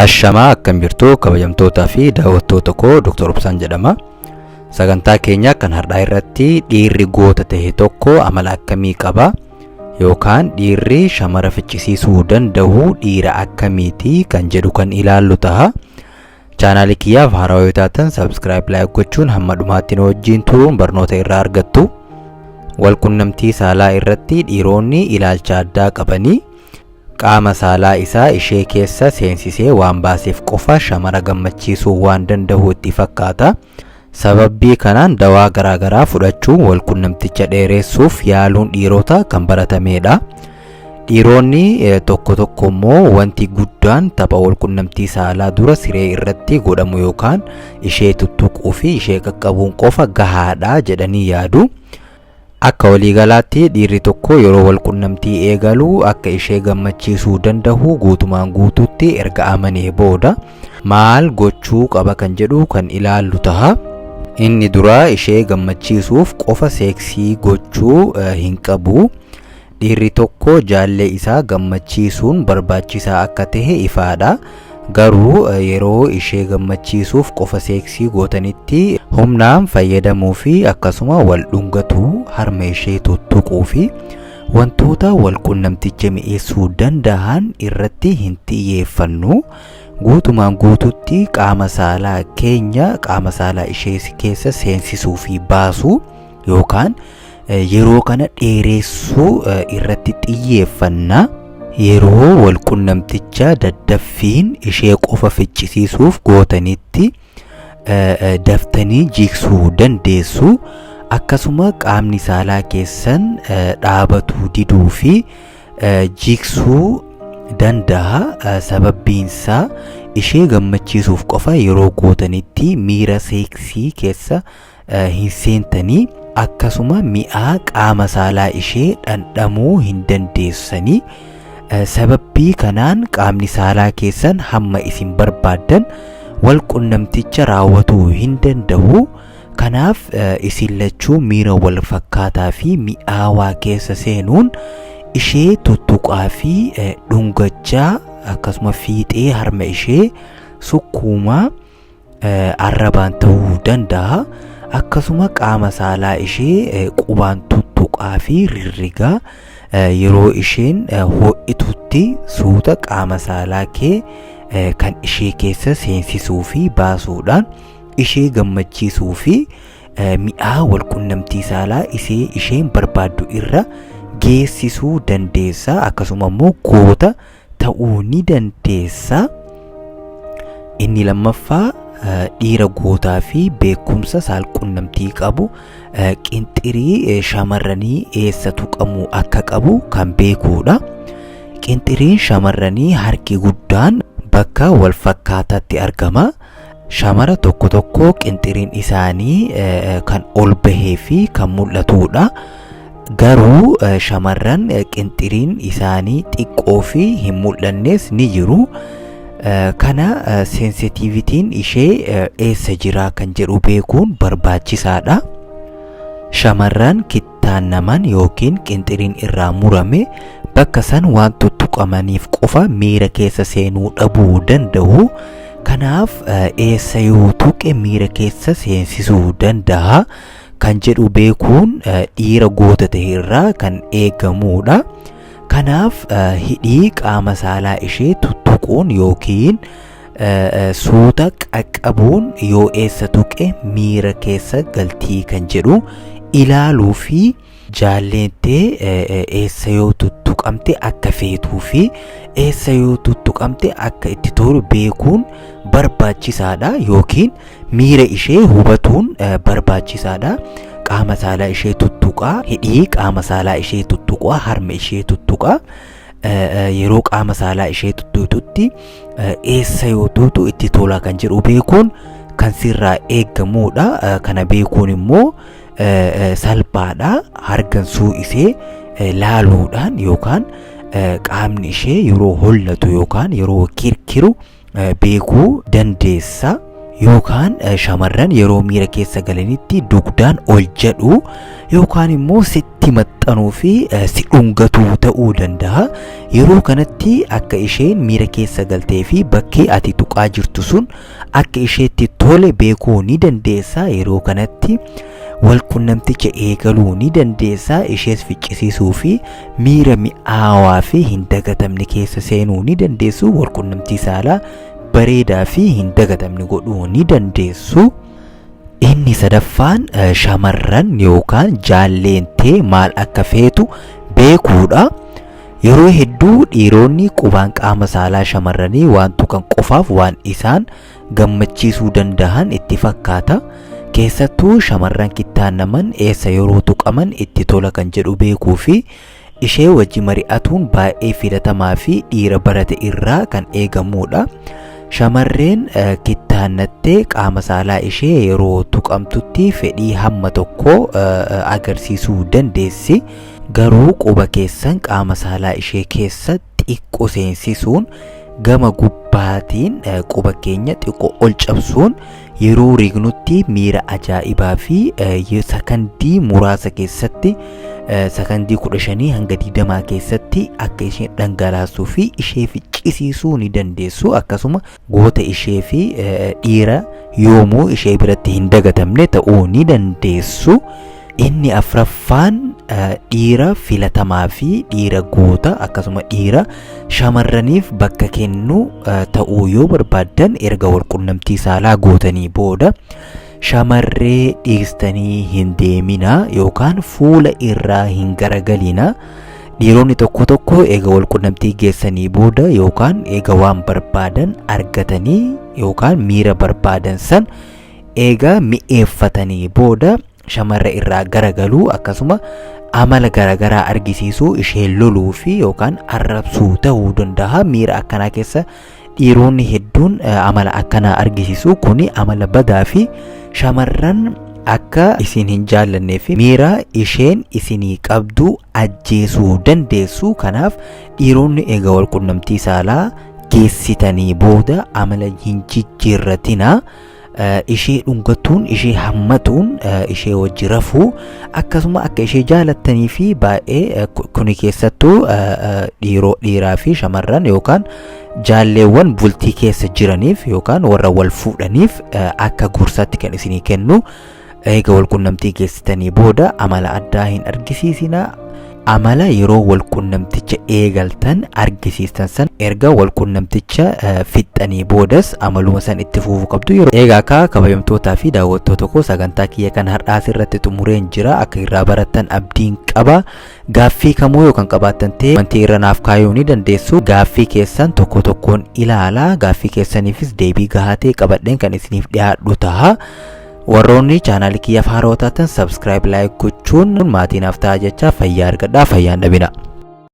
Ashamaa, akkam jirtu kabajamtootaa fi daawwattoota koo? Dr. Obsaan jedhama. Sagantaa keenya kan har'aa irratti dhiirri goota ta'e tokko amala akkamii qaba yookaan dhiirri shamara ficcisiisuu danda'u dhiira akkamiiti kan jedhu kan ilaallu ta'a. Chaanaalii kiyyaaf haarawaa yoo taatan subscribe, like gochuun hamma dhumaatti nu wajjin turuun barnoota irraa argattu. Walqunnamtii saalaa irratti dhiironni ilaalcha addaa qabanii qaama saalaa isaa ishee keessa seensisee waan baaseef qofa shamara gammachiisuu waan danda'u itti fakkaata. Sababbii kanaan dawaa garaagaraa fudhachuun walqunnamticha dheeressuuf yaaluun dhiirota kan baratamedha. Dhiironni tokko tokko immoo wanti guddaan tapha walqunnamtii saalaa dura siree irratti godhamu yookaan ishee tuttuquu fi ishee qaqqabuun qofa gahaadha jedhanii yaadu. Akka waliigalaatti dhiirri tokko yeroo walqunnamtii eegalu akka ishee gammachiisuu danda'u guutumaan guutuutti erga amanee booda maal gochuu qaba kan jedhu kan ilaallu ta'a. Inni duraa ishee gammachiisuuf qofa seeksii gochuu hin qabu. Dhiirri tokko jaallee isaa gammachiisuun barbaachisaa akka ta'e ifaadha. Garuu yeroo ishee gammachiisuuf qofa seeksii gootanitti humnaan fayyadamuu fi akkasuma wal dhungatuu, harma ishee tuttuquu fi wantoota wal qunnamticha mi'eessuu danda'an irratti hin xiyyeeffannu. Guutumaan guututti qaama saalaa keenya qaama saalaa ishee keessa seensisuu fi baasuu yookaan yeroo kana dheeressuu irratti xiyyeeffanna. Yeroo walqunnamticha daddaffiin ishee qofa ficcisiisuuf gootanitti daftanii jigsuu dandeessu. Akkasuma qaamni saalaa keessan dhaabatuu diduu fi jigsuu danda'a. Sababbiinsaa ishee gammachiisuuf qofa yeroo gootanitti miira seeksii keessa hin seentanii, akkasuma mi'aa qaama saalaa ishee dhandhamuu hin dandeessanii. Sababbii kanaan qaamni saalaa keessan hamma isin barbaaddan wal qunnamticha raawwatuu hin danda'u. Kanaaf isin lachuu miira wal fakkaataa fi mi'aawaa keessa seenuun ishee tuttuqaa fi dhungachaa, akkasuma fiixee harma ishee sukkuumaa arrabaan ta'uu danda'a. Akkasuma qaama saalaa ishee qubaan tuttuqaa fi rirrigaa, yeroo isheen ho'itutti suuta qaama saalaa kee kan ishee keessa seensisuu fi baasuudhaan ishee gammachiisuu fi mi'aa walqunnamtii saalaa ishee isheen barbaaddu irra geessisuu dandeessa. Akkasuma immoo goota ta'uu ni dandeessa. Inni lammaffaa, dhiira gootaa fi beekumsa saalqunnamtii qabu qinxirii shamarranii eessa tuqamuu akka qabu kan beekuudha. Qinxiriin shamarranii harki guddaan bakka wal fakkaataatti argama. Shamara tokko tokko qinxiriin isaanii kan ol bahee fi kan mul'atudha. Garuu shamarran qinxiriin isaanii xiqqoo fi hin mul'annes ni jiru. Kana sensitivitiin ishee eessa jira kan jedhu beekuun barbaachisaadha. Shamarran kittaannaman yookiin qinxiriin irraa murame bakka san waan tuttuqamaniif qofa miira keessa seenuu dhabuu danda'u. Kanaaf eessa yoo tuqe miira keessa seensisuu danda'a kan jedhu beekuun dhiira goota ta'e irraa kan eegamudha. Kanaaf hidhii qaama saalaa ishee tuttuquun yookiin suuta qaqqabuun yoo eessa tuqe miira keessa galtii kan jedhu ilaaluu fi jaalleentee eessa yoo tuttuqamte akka feetuu fi eessa yoo tuttuqamte akka itti tolu beekuun barbaachisaadha yookiin miira ishee hubatuun barbaachisaadha. Qaama saalaa ishee tuttuqaa, hidhii qaama saalaa ishee tuttuqaa, harma ishee tuttuqaa. Yeroo qaama saalaa ishee tuttuqxutti eessa yoo tuutu itti tola kan jedhu beekuun kan sirraa eeggamudha. Kana beekuun immoo salphaadha. Hargansuu ishee laaluudhaan yookaan qaamni ishee yeroo hollatu yookaan yeroo kirkiru beekuu dandeessa. Yookaan shamarran yeroo miira keessa galanitti dugdaan ol jedhu yookaan immoo sitti maxxanuu fi si dhungatuu ta'uu danda'a. Yeroo kanatti akka isheen miira keessa galtee fi bakki ati tuqaa jirtu sun akka isheetti tole beekuu ni dandeessa. Yeroo kanatti walqunnamticha eegaluu ni dandeessa. Ishees ficcisiisuu fi miira mi'aawaa fi hin dagatamne keessa seenuu ni dandeessu. Walqunnamtii saalaa bareedaa fi hin dagatamne godhuu ni dandeessu. Inni sadaffaan shamarran yookaan jaalleen tee maal akka feetu beekuudha. Yeroo hedduu dhiironni qubaan qaama saalaa shamarranii waan tuqan qofaaf waan isaan gammachiisuu danda'an itti fakkaata. Keessattuu shamarran kittaannaman eessa yeroo tuqaman itti tola kan jedhu beekuu fi ishee wajji mari'atuun baay'ee filatamaa fi dhiira barate irraa kan eegamuudha. Shamarreen kittaannattee qaama saalaa ishee yeroo tuqamtutti fedhii hamma tokko agarsiisuu dandeessi. Garuu quba keessan qaama saalaa ishee keessa xiqqoo seensisuun gama gubbaatiin quba keenya xiqqoo ol cabsuun yeroo rignutti miira ajaa'ibaa fi sakandii muraasa keessatti, sakandii 15 hanga 20 keessatti akka isheen dhangalaasuu fi ishee ficcisiisuu ni dandeessu. Akkasuma goota ishee fi dhiira yoomuu ishee biratti hin dagatamne ta'uu ni dandeessu. Inni afraffaan dhiira filatamaa fi dhiira goota akkasuma dhiira shamarraniif bakka kennu ta'uu yoo barbaaddan, erga walqunnamtii saalaa gootanii booda shamarree dhiistanii hin deeminaa yookaan fuula irraa hin garagalinaa. Dhiironni tokko tokko eega walqunnamtii geessanii booda yookaan eega waan barbaadan argatanii yookaan miira barbaadan san eega mi'eeffatanii booda shamarra irraa garagaluu, akkasuma amala garaagaraa argisiisuu, ishee loluu fi yookaan arrabsuu ta'uu danda'a. Miira akkanaa keessa dhiironni hedduun amala akkanaa argisiisu. Kuni amala badaa fi shamarran akka isin hin jaallannee fi miira isheen isinii qabdu ajjeesuu dandeessu. Kanaaf dhiironni eega walqunnamtii saalaa geessitanii booda amala hin jijjiirratinaa. Ishee dhungatuun, ishee hammatuun, ishee wajji rafuu, akkasuma akka ishee jaalattanii fi baay'ee kuni keessattuu dhiiroo dhiiraa fi shamarran yookaan jaalleewwan bultii keessa jiraniif yookaan warra wal fuudhaniif akka gorsaatti kan isinii kennu, eega walqunnamtii geessitanii booda amala addaa hin argisiisinaa. Amala yeroo walqunnamticha eegaltan argisiistan san erga walqunnamticha fixxanii boodas amaluma san itti fufuu qabdu. Yeroo eegaa akka kabajamtootaa fi daawwattoota koo, sagantaa kiyya kan har'aa asirratti xumureen jira. Akka irraa barattan abdiin qaba. Gaaffii kamuu yookaan qabaattan ta'e wanti irra naaf kaayuu ni dandeessu. Gaaffii keessan tokko tokkoon ilaala. Gaaffii keessaniifis deebii gahaa ta'e qabadheen kan isiniif dhiyaadhu ta'a. Warroonni chaanaalii kiyyaaf haarawaa taatan subscribe, like gochuun maatii naaf ta'a jecha, fayyaa argadhaa, fayyaan dhabina.